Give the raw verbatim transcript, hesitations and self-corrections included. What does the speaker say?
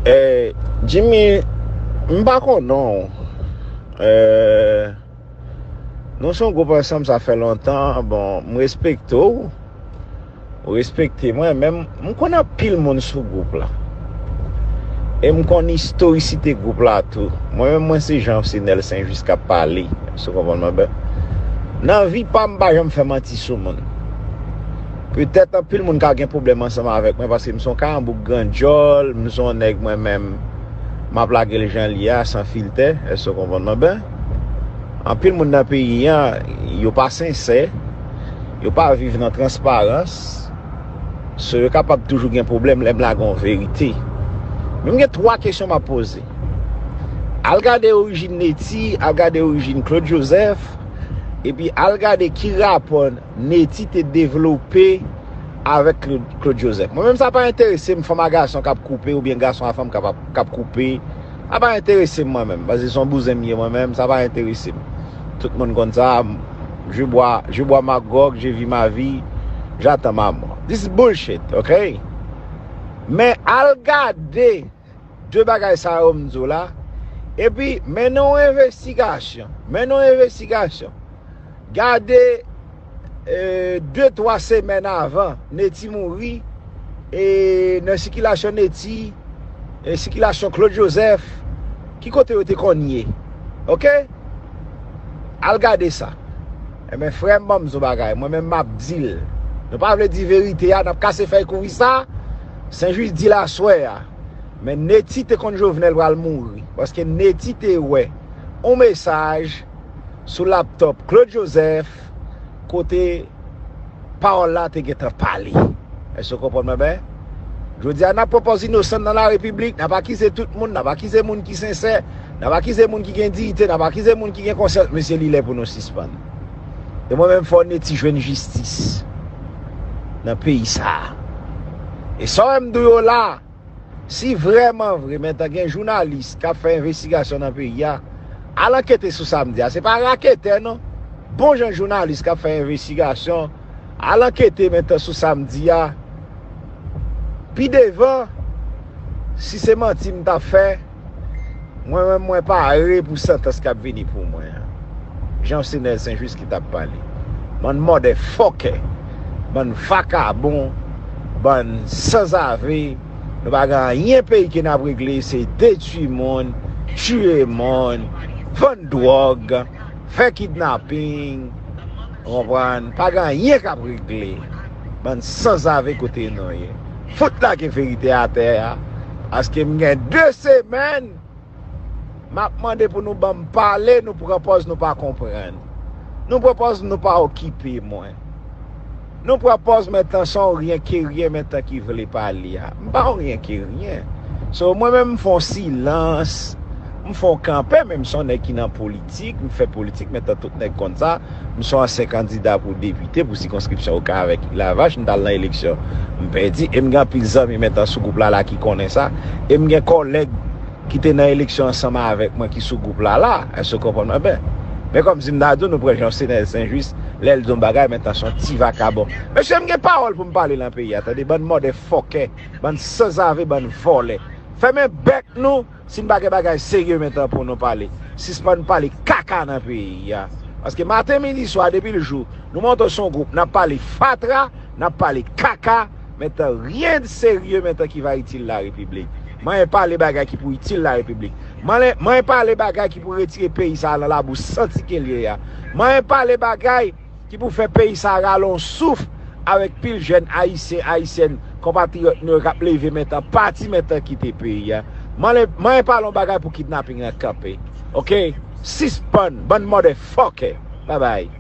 Eh, Jimmy, m pa konn non. Eh, nou se yon gwoup ansanm, sa fè lontan. Bon, m respekte w. Ou respekte mwen, men m, m konn anpil moun sou gwoup la. E m konn istorisite gwoup la tou. Mwen menm, mwen se Jean Senel Saint-Just k ap pale. Si w konprann mwen byen. Nan vi pa m, m pa janm fè manti sou moun. Petèt anpil moun ka gen pwoblèm ansanm avèk mwen, paske m se yon karanbouk gran djòl, m se yon nèg mwen menm, m ap lage l jan l ye a, san filtè, èske w konprann mwen byen? Anpil moun nan peyi a, yo pa sensè, yo pa viv nan transparans, so yo kapab toujou gen pwoblèm lè m lage yon verite. Men m gen twa kesyon m ap poze. Al gade orijin Netty, al gade orijin Claude Joseph, epi al gade ki rapò Netty te devlope avèk Claude, Claude Joseph. Mwen menm, sa pa enterese m, fanm a gason k ap koupe oubyen gason a fanm k ap, k ap koupe. Sa pa enterese m mwen menm, paske se yon bouzen m ye mwen menm, sa pa enterese m. Tout moun konn sa, je bois, je bois ma grog, je vis ma vie, j'attends ma mort. This is bullshit, ok? Men al gade de bagay sa yo m di w la, epi mennen yon envestigasyon, mennen yon envestigasyon. Gade, eh, de, twa semèn avan Netty mouri, e nan sikilasyon Netty, e sikilasyon Claude Joseph, ki kote yo te konn ye? Ok? Al gade sa. Ebyen, frè m, ban m di w bagay. Mwen menm, m ap di l. Nou pa vle di verite a, n ap kase fèy kouri sa. Saint-Just di l aswè a. Men Netty te konn Jovenel pral mouri. Paske Netty te wè yon mesaj sou laptop Claude Joseph, kote pawòl la te gentan pale. Èske w konprann mwen byen? Jodi a, n ap pran pòz inosan nan larepiblik, n ap akize tout moun, n ap akize moun ki sensè, n ap akize moun ki gen diyite, n ap akize moun ki gen konsyans. Mesye, li lè pou nou sispann. E mwen menm, fò Netty jwenn jistis nan peyi sa a. E sa w wè m di w yo la, si vrèman vre, mentan gen jounalis k ap fè envestigasyon nan peyi a, al ankete sou sa m di a. Se pa raketè, non. Bon jan jounalis k ap fè envestigasyon, al ankete mentan sou sa m di a. Pi devan, si se manti m t ap fè, mwen menm, mwen pare pou santans k ap vini pou mwen an. Jean Senel Saint-Just ki t ap pale. Bann motherfucker, bann vakabon, bann sanzave, nou pa gen anyen peyi ke n ap regle, se detwi moun, tiye moun, vann dwòg, fè kidnaping, ou konprann, pa gen anyen k ap regle. Bann sanzave kote nou ye. Fout lage verite atè a, paske m gen de semèn, m ap mande pou nou ban m pale, nou pran pòz nou pa konprann. Nou pran pòz nou pa okipe mwen. Nou pran pòz mentan se yon ryen ke ryen mentan ki vle pale a. M pa yon ryen ke ryen. So, mwen menm, m fè yon silans, m fè yon kanpe, men m se yon nèg ki nan politik, m fè politik, mentan tout nèg konn sa. M se yon ansyen kandida pou depite pou sikonskripsyon Oka avèk Lavach, m t al nan eleksyon, m pèdi, e m gen anpil zanmi mentan sou gwoup la la ki konnen sa, e m gen kòlèg ki te nan eleksyon ansanm avèk mwen ki sou gwoup la la, èske w konprann mwen byen? Men kòmsi m ta di w, nou pran Jean Senel Saint-Just, lè l di yon bagay, mentan se yon ti vakabon. Mesye, m gen pawòl pou m pale nan peyi a, tande, bann motherfucker, bann sanzave, bann vòlè. Fèmen bèk nou, si n pa gen bagay serye mentan pou nou pale. Sispann pale kaka nan peyi a. Paske maten, midi, swa, depi l jou, nou monte sou yon gwoup, n ap pale fatra, n ap pale kaka, mentan ryen de serye mentan ki va itil larepiblik. Mwen pale bagay ki pou itil larepiblik. Mwen, mwen pale bagay ki pou retire peyi sa a nan labou santi ke l ye a. Mwen pale bagay ki pou fè peyi sa a rale yon souf avèk pil jèn ayisyen, ayisyèn, konpatriyòt nou yo k ap leve mentan, pati mentan kite peyi a. Mwen, mwen pale yon bagay pou kidnaping nan kanpe. Ok? Sispann, bann motherfucker. Babay.